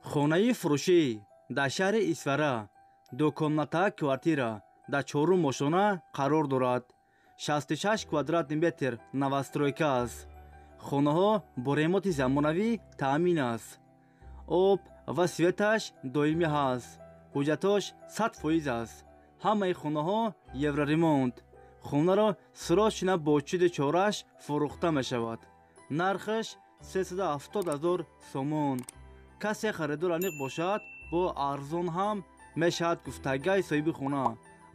Хонаи фурӯшӣ дар шаҳри Исфара, дукомната квартира дар чорум ошона қарор дорад. 66 квадратный метр новостройка аст. Хонаҳо бо ремонти замонавӣ таъмин аст. Об ва светаш доимӣ ҳаст. Ҳуҷҷатош 100% аст. Ҳамаи хонаҳо евроремонт. Хонаро срочно бо чиду чораш фурӯхта мешавад. Нархаш 370 000 сомон. Касе харидор аниқ бошад, бо арзон ҳам мешавад гуфтагаи соҳиби хона.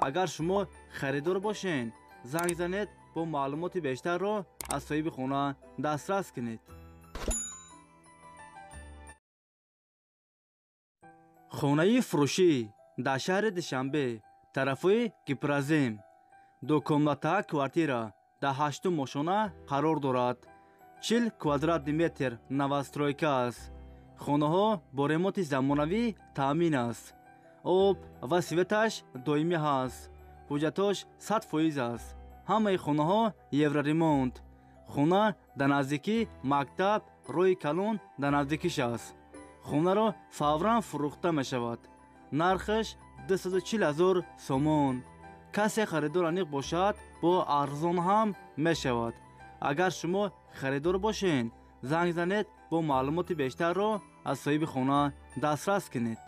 Агар шумо харидор бошед, занг занед, бо маълумоти бештарро аз соҳиби хона дастрас кунед. Хонаи фурӯшӣ дар шаҳри Душанбе, тарафҳои Гипрозем, дукомната квартира дар ҳаштум ошона қарор дорад. 40 квадратный метр новостройка аст. Хонаҳо бо ремонти замонавӣ таъмин аст. Об ва светаш доимӣ ҳаст. Ҳуҷҷатош 100% аст. Ҳамаи хонаҳо евроремонт. Хона дар наздикӣ мактаб, роҳи калон дар наздикиш аст. Хонаро фавран фурӯхта мешавад. Нархаш 240 000 сомон. Касе харидор аниқ бошад, бо арзон ҳам мешавад. Агар шумо харидор бошед, занг занед, бо маълумоти бештарро аз соҳиби хона дастрас кунед.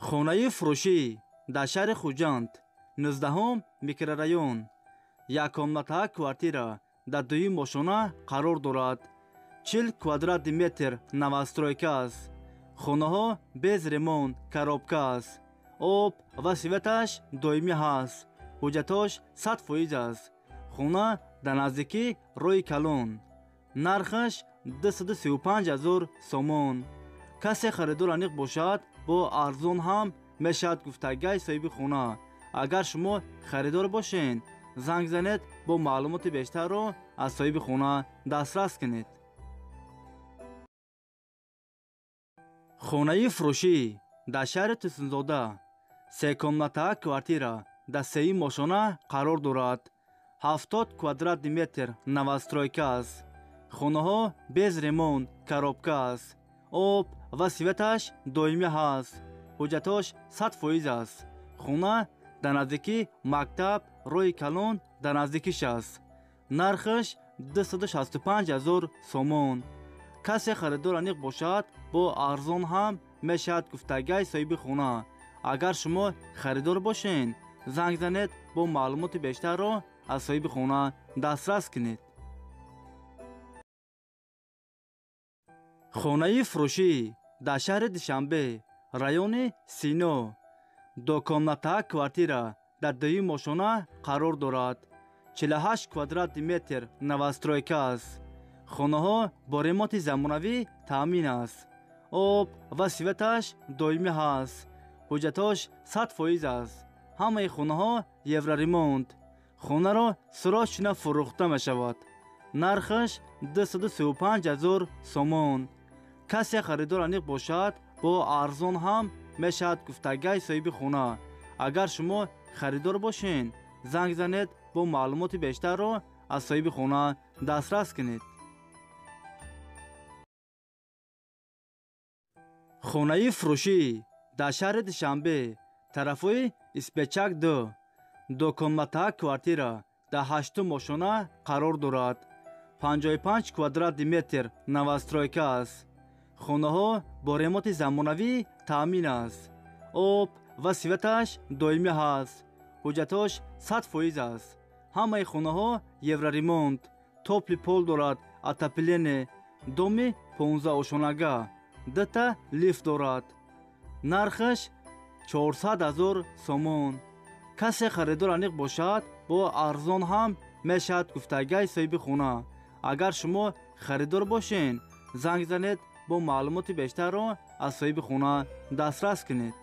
Хонаи фурӯшӣ дар шаҳри Хуҷанд, 19 микрорайон, яккомната квартира дар дуюм ошона қарор дорад. 40 квадратный метр новостройка аст. Хонаҳо без ремонт, коробка аст. Об ва светаш доимӣ ҳаст. Ҳуҷҷатош 100% аст. Хона дар наздикӣ роҳи калон. Нархаш 235 000 сомон. Касе харидор аниқ бошад, бо арзон ҳам мешавад гуфтагаи соҳиби хона. Агар шумо харидор бошед, занг занед, бо маълумоти бештарро аз соҳиби хона дастрас кунед. Хонаи фурӯшӣ дар шаҳри Тусунзода, секомната квартира дар сеюм ошона қарор дорад. 70 квадратный метр новостройка аст. Хонаҳо без ремонт, коробка аст. Об ва светаш доимӣ ҳаст. Ҳуҷҷатош 100% аст. Хона дар наздикӣ мактаб, роҳи калон дар наздикиш аст. Нархаш 265 000 сомон. Касе харидор аниқ бошад, бо арзон ҳам мешавад гуфтагаи соҳиби хона. Агар шумо харидор бошед, занг занед, бо маълумоти бештарро аз соҳиби хона дастрас кунед. Хонаи фурӯшӣ дар шаҳри Душанбе, райони Сино, дукомната квартира дар дуюм ошона қарор дорад. 48 квадратный метр новостройка аст. Хонаҳо бо ремонти замонавӣ таъмин аст. Об ва светаш доимӣ ҳаст. Ҳуҷҷатош 100% аст. Ҳамаи хонаҳо евроремонт. Хонаро срочно фурӯхта мешавад. Нархаш 235 000 сомон. Касе харидор аниқ бошад, бо арзон ҳам мешавад гуфтагаи соҳиби хона. Агар шумо харидор бошед, занг занед, бо маълумоти бештарро аз соҳиби хона дастрас кунед. Хонаи фурӯшӣ дар шаҳри Душанбе, тарафҳои Испечак 2, дукомната квартира дар ҳаштум ошона қарор дорад. 55 квадратный метр новостройка аст. Хонаҳо бо ремонти замонавӣ таъмин аст. Об ва светаш доимӣ ҳаст. Ҳуҷҷатош 100% аст. Ҳамаи хонаҳо евроремонт. Тёплый пол дорад, отопление, доми 15 ошонага, дута лифт дорад. Нархаш 400 000 сомон. Касе харидор аниқ бошад, бо арзон ҳам мешавад гуфтагаи соҳиби хона. Агар шумо харидор бошед, занг занед, бо маълумоти бештарро аз соҳиби хона дастрас кунед.